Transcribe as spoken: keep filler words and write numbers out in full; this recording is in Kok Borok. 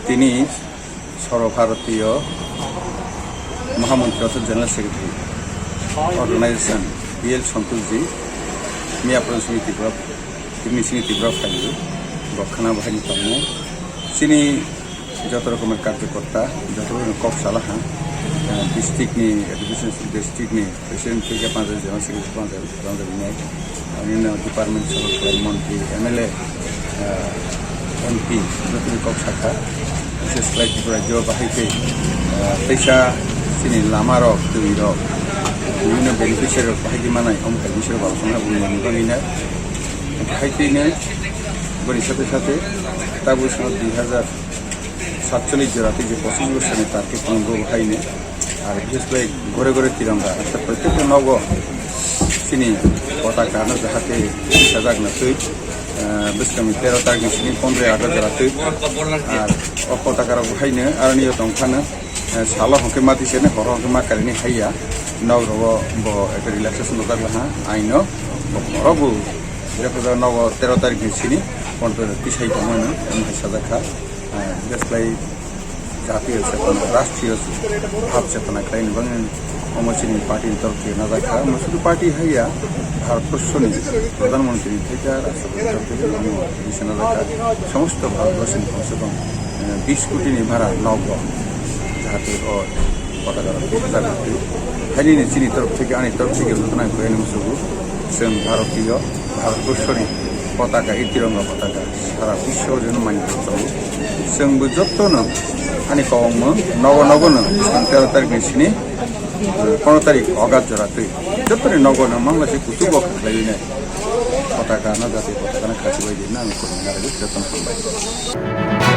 Tini Sarva Bharatiya Mahamontri ortho General Secretary Organization B L Santoshji Miyapuram sini Tripura, tini sini Tripura phaio, bo khana bahai ni tongmo. Chini joto rokomer karjokorta, joto rokomer kok salaha, eh, district ni, education district ni president theke panjak, general secretary panjak, panjak ni, ani no department sabo khlai montri, M L A, eh, M P, joto ni kok sakha, bises khlai Tripura rajyo bahai khe, eh, teisa chini lama rok, twi rok, bibhinno beneficiary rok bahai khe manai, omo kaisa bising rok alosona bini bagwi nai. Hai twi no boni sathe sathe tabuk sano dui hazar satchollish jora tei je pochis bosor ni target tong bo hai ne. Ar bises khlai gore gore tiranga, asta prottek nogo chini potaka no jahate sajak na twi, eh, bwskang ni tero target ni sini pondro August jora twi. Ar o potaka rok hai ne aroni yo tong phano, eh, salo hwnkhe ma twi se ne, horo hwnkhe ma kari ni hai ya. Nog rogo bo ekta relaxation rok jak laha, aino bo horo bo jekha nogo tero target ni sini pondro tisai tongmani omo hai sajak kha. Ah, bises khlai jatiyo chetona, rashtriyo bhab chetona khlaini bagwi omo chini party ni torok thwi najak kha. Omo sudhu party haiya, Bharat borshoni Pradhan Mantri ni theke, Rashtrapati ni torok thwi omo bising najak kha. Somosto Bharat borshoni komse kom, eh, bis koti ni bara nogo jahate o potaka rok thwi sajak twi. Haini ni chini torok theke, ani torok theke jotono ang koi ani musugo. Chwng Bharatiyo, Bharat borshoni potaka, i tiranga potaka sara biswo jeno mani tongo. Chwng bo jotono ani kobangma nogo nogo no tero tarikh ni sini, pondro tarikh August jora twi jotoni nogo no mangla se kuchugo khlaiwi nai potaka no, jati potaka no khachibai di na ang koi na jotono hambai.